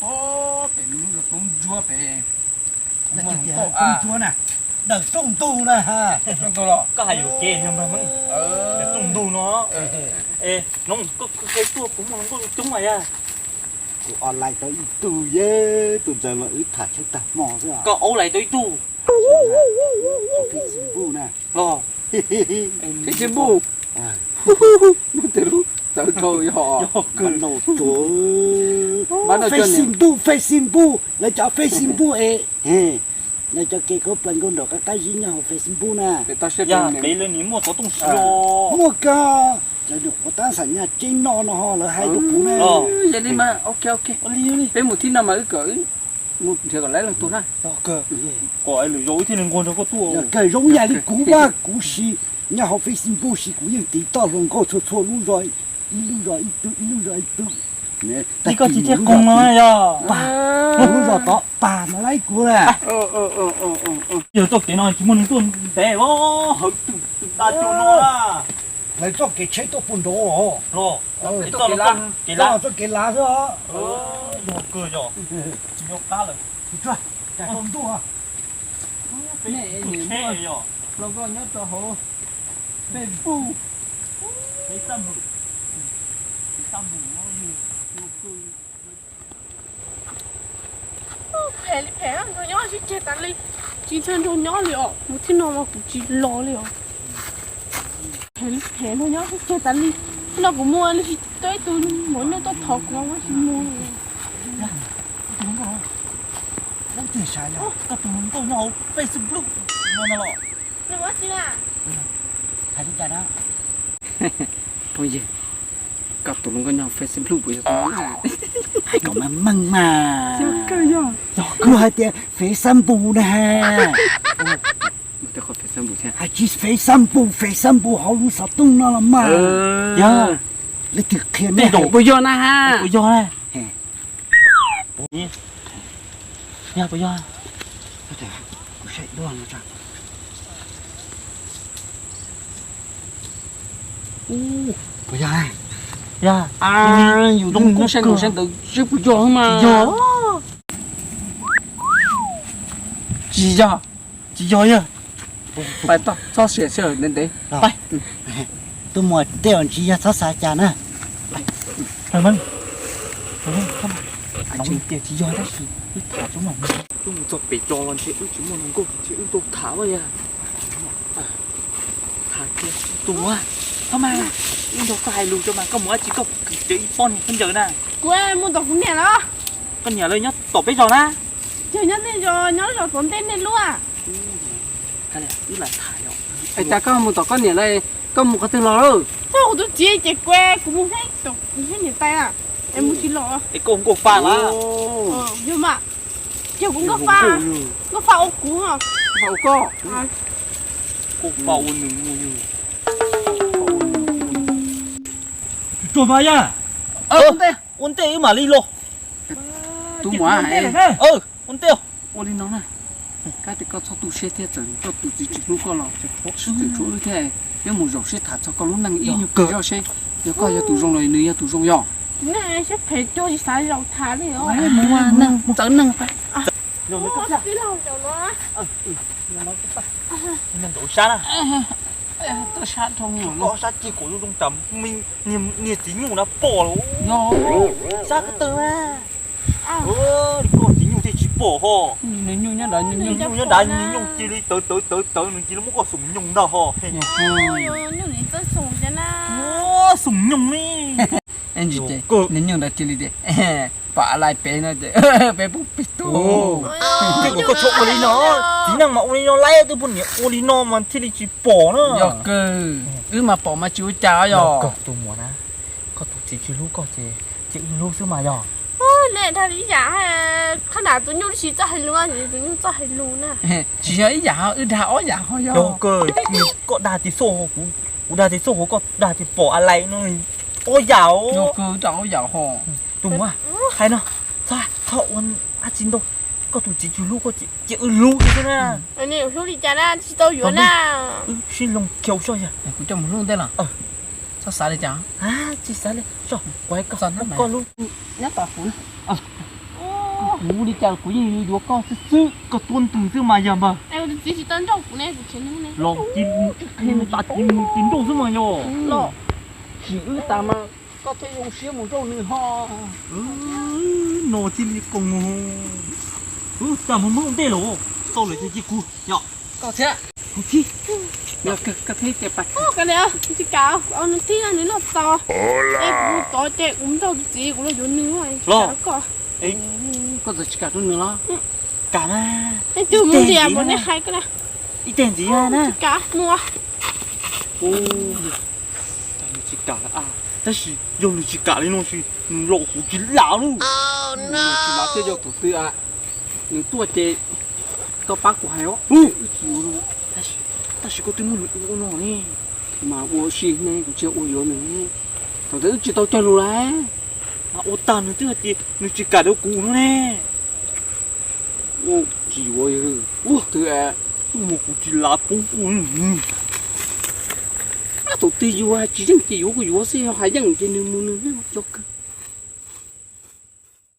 Pem lub roob ntsuab pem. Kuv muaj hluas nkauj a. Ntsuab na, dawm rooj ntug na. Rooj ntug los? Koj hais yuam kev yog mas, dawm rooj ntug no. Es, no koj qhia tuaj, kuv muaj hluas nkauj coob mas yog. Kuv online tau ib tug, yog tus ntawd mas wb tham tshaj tag hmo xwb. Koj online tau ib tug? Facebook na. Facebook. Muaj tej lub txawv dhau yog. Facebook, Facebook, lawv cov Facebook es, lawv cov kev khaub plaws nkauj nraug qab qab zib nyob hauv Facebook na. Yog pem lawv nim muaj tov tooj si os. Muaj kawg, lawv nyuam qhuav tab xam nyaj tseeb no no ho lawv hais rau kuv na. Yog li mas, ok ok, peb mus thib no mas wb kom mus nrhiav kom lawv leej twg na. Kom lwm zaus wb thiaj li nquag nrog koj tuaj. Kawg zoo yam li kuv mas kuv siv nyob hauv Facebook siv kuv yeej tiv toj hluas nkauj txhua txhua lub zos, ib lub zos ib tug, ib lub zos ib tug. Li koj tsis thiaj koog no yog. Lub zos tod pag no laib kuv na. Yog txoj kev no tsis muaj neeg tuaj ntev os, hawv twm twm da cua no na. Lawv txoj kev tsheb tuaj puag nraud os. Los, kev txoj kev lav xwb os. Yog kawg yog. Tsis nyob qab lawm. Tsuag, cas tau ntuj. Hluas nkauj nyob rau hauv Facebook. Phem li phem, nrog nyob sib ceg tas li, tsis txhawj nrog nyob li os. Mus thib no los kuv tsis los li os. Phem li phem, nrog nyob sib ceg tas li. Thib no kuv mus li tsis tau ib tug maum nyuj tuaj thov kuv, kuv tsis mus li. Koj tus hluas nkauj nyob hauv Facebook no los? Hais li cas na? Phooj ywg, koj tus hluas nkauj nyob Facebook puas yog tus no na? Hais kom meej meej mas. Yog kawg yog. Yog kawg hais tias Facebook na. Hais tsis Facebook, Facebook hauv lub xov tooj no los mas. Yog, leej twg qhia nej puas yog na ha? Puas yog na? Yog puas yog? Kuv saib duaj no tso. Puas yog? Yog. Yus zoo nkauj saib nkaus saib ntawd seb puas yog mas. Yog. Tsis yog, tsis yog yog. Pais toj txhob sia sij hawm ntev ntev. Pais. Tuaj mus tej uas tsis yog txhob xav cas na. Nov tias tsis yog tab sis wb tham tau mas. Wb mus txog pem zos los ntshe wb tsis muaj hluas nkauj ntshe wb tau tham ua yog. Tham kiag tus a, koj mas, wb nrog koj hais lus tso mas koj mus dab tsi koj kwv cov ib pob niag khaub ncaws na. Kuv mus tom kuv niam lawm. Koj niam lawv nyob tom peb zos na? Ces nyob nej zos, nyob zos tom ntej nej lub. Wb lam tham yom. Es cas koj mus tom koj niam lawv, koj mus qhov twg los lawm? Koj kuv tus txiv ces kuv, kuv mus thiab, kuv thiab niam tais na, es mus tsis los. Es koj nkauj fa na? Yog mas, yog kuv nkauj fa, nkauj fa ua kuv. Nkauj fa ua koj? Nkauj fa ua nws mus yog. Tsuag mas yog. Ua ntej wb mam li los. Tus muam, ua ntej. Ua li no na, kab tias koj txhob tu siab thiab, txawm koj tus txiv tsis hlub koj los sib txwm tshuav wb thiab, peb mus zaum sib tham txog koj lub neej ib nyuag pliag zoj seb yog koj yog tus zoo los nws yog tus zoo yog. Siab phem cuag tsis xav zaum tham li os. Txawv neeg. Sab na, sab rau, sab cig kom zoo zoo tsam niag txiv nyuj na pom lawm. Sab ko taw na. Li koj txiv nyuj thiaj tsis pom ho. Nws nyuj nyob nrad, nws nyuj nyob nrad, nws nyuj cia li tawv tawv tawv tawv, nws cia li muab koj xoom nyoos ntag ho. Xoom nyoos li. Nws nyuj ntawd cia li tias, pom lais pem no ces peb pub pig tug. Koj txhob ua li no, txiv neej mas ua li no laiv, twb poj niam ua li no mas thiaj li tsis pom na. Yog kawg, wb mas pom mas tsis ua cas yog. Tus muam na, koj tus txiv tsis hlub koj ces, ces wb hlub xwb mas yog. Nej dhau ib yam, qhov nram tus nyuj tsis txawj hais lus, tus nyuj txawj hais lus na. Tsis yog ib yam, wb dag ob yam ho yog. Koj dag tias xauj hauv, kuv dag tias xauj hauv, koj dag tias pom a lais no, ob yam. Yog kawg, wb dag ob yam ho. Tus muam, hais no, txhob, txhob ua dab tsi ntau, koj tus txiv tsis hlub koj ces, ces wb hlub xwb na. Hlub li cas na, tsis tau yuav na. Wb sib loog kiag soj yog. Kuv coj mus hlub ntej los? Txhob xav li cas. Tsis xav li, soj, kuv hais koj, koj hlub. Nyob tos kuv na. Kuv li cas kuv yeej yuav yuav koj xwb xwb, koj tuab ntwg xwb mas yog npawg. Los cia li qhia tas tis mus tis nrauj xwb mas yog. Sim wb tas mas koj thiaj zoo siab mus nrauj nws ho. No thiaj li koom. Wb tas mus muab ntej los, tau lawm ces cia kuv yom. Koj thiab. Kuv thiab. Koj thiab ces pais. Tsis kam, nws thiab nws noj txaus. Es kuv tod ces kuv nrauj txiv kuv los yuav nws los. Koj txawm tsis kam rau nws los? Kam na. Ib tug mus ntiag mus nej hais koj na. Ib teg ntxiv na. Tsis kam mus. Nws tsis kam lawm a. Tab sis yog nws tsis kam li no ces nws los kuv tsis lam lub. Tsis lam thiaj yog thaum twg nws tuaj ces koj pab kuv hais os. Wb tsis yuav, tab sis koj twb muab nws ua no ne. Mas ua si ne, kuv tsis ua yuav nws ne. Thaum ntawd wb tsis tau cog lus lawm. Mas ua tag nws twb hais tias nws tsis kam rau kuv no ne. Ua tsis yuav, ua twg, mus kuv tsis lav poob. Thaum twg yuav tsis yeej ces yuav kuv yuav xwb, yog hais yeej ces nws mus nws cov kawg.